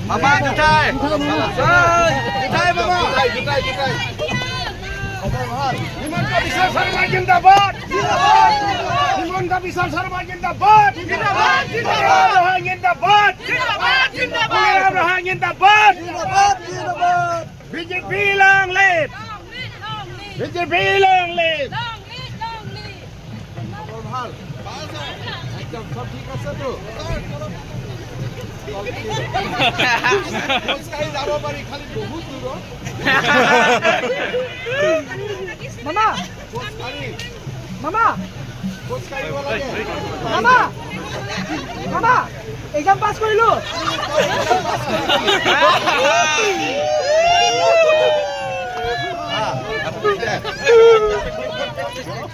মামা জুঠাই জুঠাই মামা জুঠাই জুঠাই। হিমন্ত বিশ্ব শৰ্মা জিন্দাবাদ, হিমন্ত বিশ্ব শৰ্মা জিন্দাবাদ, জিন্দাবাদ জিন্দাবাদ জিন্দাবাদ জিন্দাবাদ জিন্দাবাদ। BJP long live, BJP long live. খবৰ ভাল? একদম চব ঠিক আছেতো? খোজকাঢ়ি যাব পাৰি, খালি বহুত দূৰত। মামা। খোজকাঢ়ি। মামা। খোজকাঢ়িব লাগে। মামা, মামা, এক্সাম পাছ কৰিলো।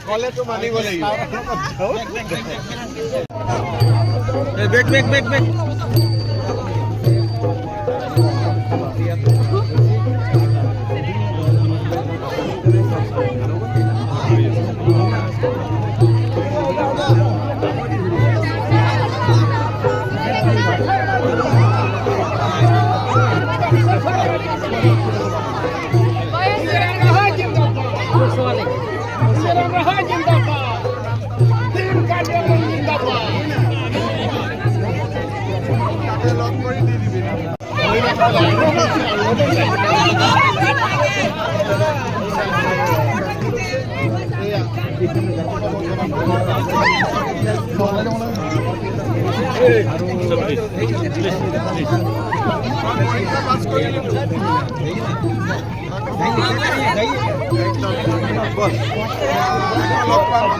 ক'লেতো মানিব লাগিব। বেগ বেগ বেগ বেগ। তাতে লগ কৰি দি দিবি। পৰীক্ষা পাছ কৰিলো। বল, লগ পাম।